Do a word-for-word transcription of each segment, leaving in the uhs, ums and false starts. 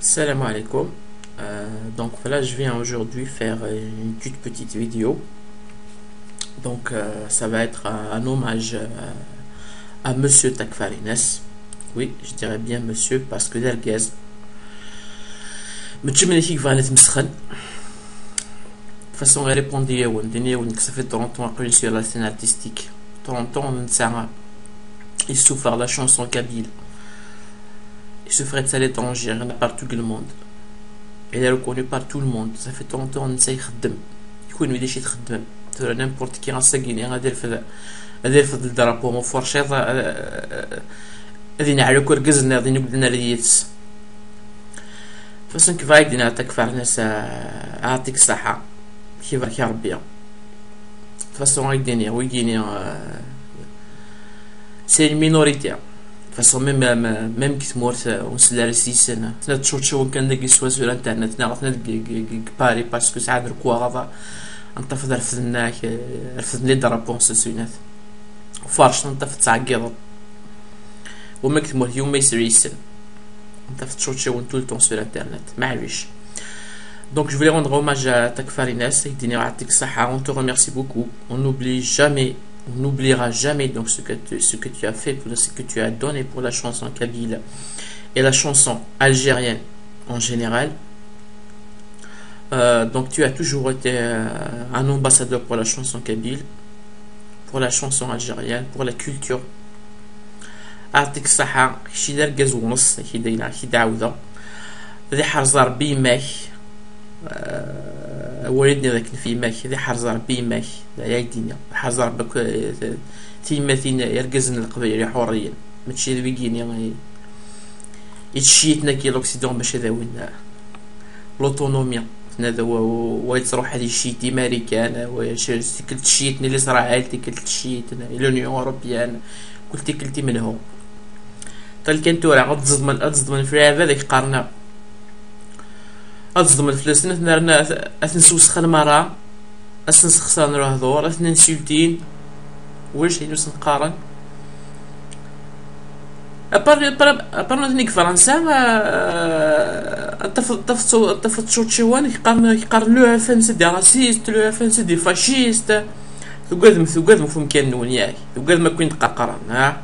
Salam alaikum. Euh, donc voilà, je viens aujourd'hui faire une toute petite vidéo. Donc euh, ça va être un, un hommage euh, à Monsieur Takfarines. Oui, je dirais bien monsieur parce que d argaz. Mačči mliḥ i yebɣan ad t-mesxen. De toute façon, il répond à des, des, ça fait trente ans après sur la scène artistique. Trente ans, on ne sait rien. Il souffre la chanson kabyle. Il se ferait à l'étranger, il y en a partout dans le monde. Il est reconnu par tout le monde. Ça fait trente ans, on sait خدم. يكون ويدي شي تخدم. ترى n'importe qui غنساقيني غادي يرفض، غادي يرفض الدرابو مفرشيط. غادي نعلو كركزنا، غادي نقول لنا ريتس. فاصون كيفا غادي نعطيك فرنسا، يعطيك الصحة. كيفا كي ربي. De toute façon, غيديني ويجيني. C'est une minorité. De toute façon, même même même كي تمورت ونسلارس يسن تنا تشوتشو كان داك يسوى سور انترنت نا غتنا داك باري parce que ساعات دركوا غضا. انطف رفدناك، رفدني درابون سسونات. فرش انطف تعقيض. وما كتمورت يوم ما يسريسن. انطف تشوتشو tout le temps sur internet. معليش. Donc je voulais rendre hommage à Takfarines et dire يعطيك الصحة. On te remercie beaucoup. On n'oublie jamais, on n'oubliera jamais donc ce que tu, ce que tu as fait, pour ce que tu as donné pour la chanson kabyle et la chanson algérienne en général. Euh, donc tu as toujours été euh, un ambassadeur pour la chanson kabyle, pour la chanson algérienne, pour la culture. يعطيك الصحة. كشي دار كاز ونص كي داينا كي دعوده. ذي حرز ربي يماك. آه، ولدني ذاك في يماك، ذي حرز ربي يماك. لا يا دينيا، حرز ربك. آه، تيماتين يرقزن القبايل حريا. ماشي ذي بيجيني. يتشيتنا كي لوكسيدون باش هذا وين. L'autonomie. هذا هو. ويتروح هذه الشيت دي ماريكان، ويش تكلت الشيت ني ليسرائيل، تكلت الشيت ني l'Union européenne. كل تكلتي منهم. تل كان تورا غتزضمن، غتزضمن في العباد ديك قارنا. غتزضمن فلوسنا، نرنا أثنسوسخ المرا، أثنسخسر نروح دور، أثننسيوتين. واش هي نسنقارن؟ أبار أبار أبار نتنيك فرنسا. آه، طف طف طف تشوتشيوان يقارن يقارن لو اف ان سي دي راسيست، لو اف ان سي دي فاشيست. تقدم تقدم في مكان نون ياك، تقدم ما كنت قرقرا ها.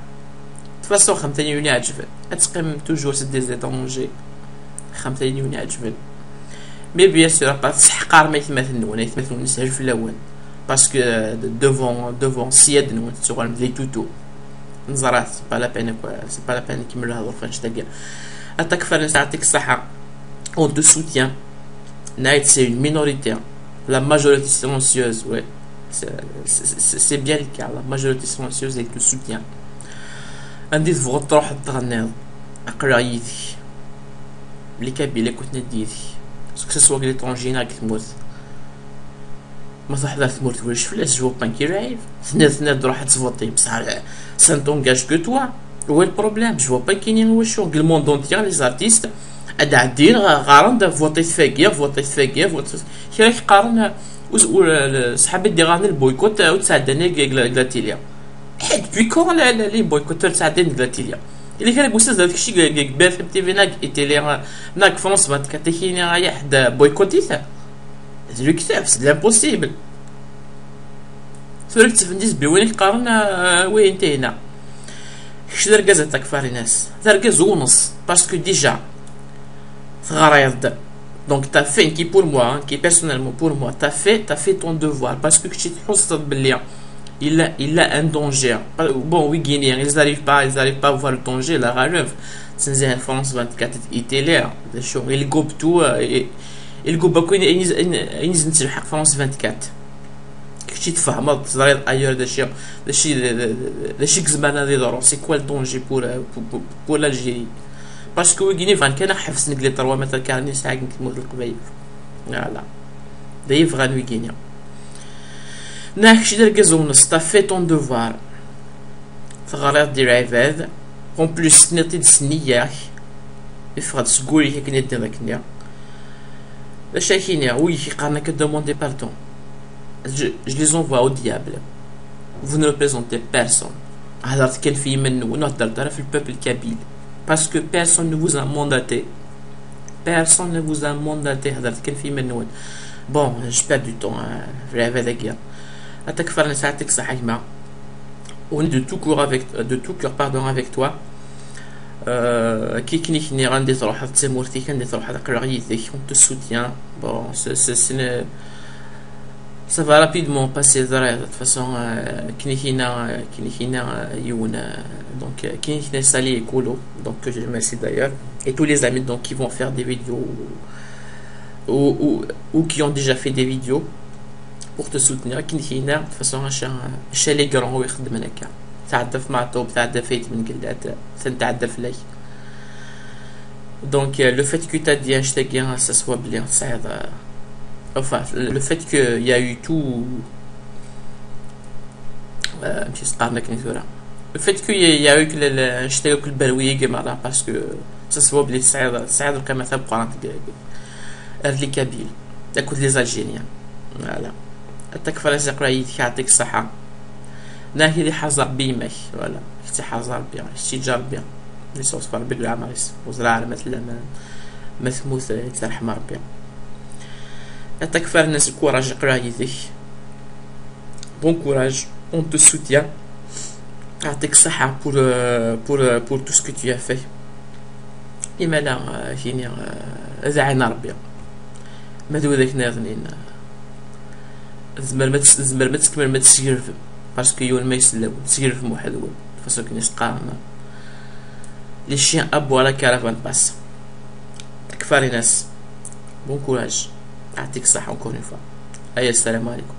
تفاصو خمتاني يوني عجبن. أتقيم توجور سي دي زيترونجي. خمتاني يوني عجبن. مي بيان سور أبار تسحقار ما يتمثل نون، يتمثل نون يسهل في اللون. Parce que devant devant سياد نون تسوغل لي توتو. نزرات c'est pas la peine quoi, c'est pas la peine كيما الهضور فاش تلقى. أتاك فرنسا يعطيك الصحة. On te soutient. نايت c'est une minorité. La majorité silencieuse, ouais. C'est c'est- c'est- c'est bien le cas. La majorité silencieuse, elle te soutient. عندي تبغى تروح تغنيض. أقرا يدي. Les Kabyles كنت نديتي. سكسس واقع ليترونجي هنا كتموت. ما تحضر تموت ولا شفلاس جو بان كي رايف. ثنات ثنات روح تفوتي بصح. سان تونجاج كو توا. هو البروبليم جو بان كاينين واش شو الموند اونتيير لي زارتيست. اد عدين غارن دا فوتي تفاكيا فوتي تفاكيا فوتي. كي راك قارن. صحابي دي غاني البويكوت وتساعدني كلا تيليا. حيت بيكون لي بويكوتور تساعدني كلا تيليا. اللي كان يقول سيز هذاك الشيء كبير في تي في ناك ايتيليا ناك فرونس ما تكاتيكيني غايا حد بويكوتيتا. ذلك سي لامبوسيبل. ثورك تفنديس بوين قارن. وين انت هنا؟ كش درجة زتك فاريناس درجة زونص. باسكو ديجا تغريض. Donc t'as fait, qui pour moi, qui personnellement pour moi, t'as fait, t'as fait ton devoir parce que كنتي تحس بلي il a, il a un danger. Bon, oui, Guinéens, ils arrivent pas, ils arrivent pas à voir le danger, la rêve. C'est France vingt-quatre, il est là. Il gobe tout, il gobe كوين إنز إنز نتلحق France vingt-quatre. كنتي تفهمض تزريض ايور داشي داشي داشي كزمان هذه ضروري. C'est quoi le danger pour pour l'Algérie؟ Parce que ويجيني فان كان حفظ نقلي تروا متر كارني ساعه كنت موت القبايل. Voilà. دايف غان ويجيني. ناك شي درك زونس، t'as fait ton devoir. تغريض دير عباد. En plus سنيتي دسنياك. يفرض سكوري كي كني دير لك نيا. باش كينيا وي كيقارن كدوموندي باردون. Je, je les envoie au diable. Vous ne représentez personne. هضرت كان في يمن ونهضرت على في البوبل كابيل. Parce que personne ne vous a mandaté. Personne ne vous amende à terre, kan fi iman-nwen. Bon, je perds du temps, hein, في العباد هكا. Atak Farnes, يعطيك الصحة gma. On est de tout cœur avec, de tout cœur, pardon, avec toi. Euh, كي كني كني غندي تروح تسمورتي كندي تروح تقرا يدك on te soutient. Bon, c'est, c'est, c'est une, ça va rapidement passer derrière, de toute façon, euh, كني كينا كني كينا يون, euh, donc euh, كني كينا سالي كولو, donc que je remercie d'ailleurs, et tous les amis donc qui vont faire des vidéos ou, ou, ou qui ont déjà fait des vidéos pour te soutenir. كني كينا de toute façon عشان عشان les grands ويخدم هكا. تعدى في معطوب, تعدى فيت من قلات, تنتعدى في لي. Donc euh, le fait que t'as dit hashtag, ça se voit bien, ça aide, euh, enfin, le fait qu'il y a eu tout, euh, ماشي سقارنا كني ثورة. Le fait qu'il y a eu كل ال-, hashtag كل بروية مرة, parce que ça se voit بلي تسعيد, تسعيد القيمة تاع بقرانت les Kabyles, تاكل les Algériens. Voilà. Atak Farnes, يقرا يدك, يعطيك الصحة. ناهي اللي حاز ربي يماك, voilà. اختي حاز ربي, اختي جا ربي. اللي صوت ربي العمر, وزرع ما تلا ما, ما تموت, ترحم ربي. Atak Farnes, الكوراج, يقرا يدك. Bon courage, on te soutient. يعطيك الصحة pour, euh, pour, euh, pour tout ce que tu as fait. إما لا, euh, فيني, euh, زعينا ربي. ما دو ذاك ناضنين. زمر ما تس-, زمر ما تكمل ما تسيرف. Parce que يوم ما يسلو, تسيرف موحد ول. فاسو كني سقارنا. Les chiens aboient, la caravane passe. Atak Farnes. Bon courage. يعطيك الصحة encore une fois. أيا السلام عليكم.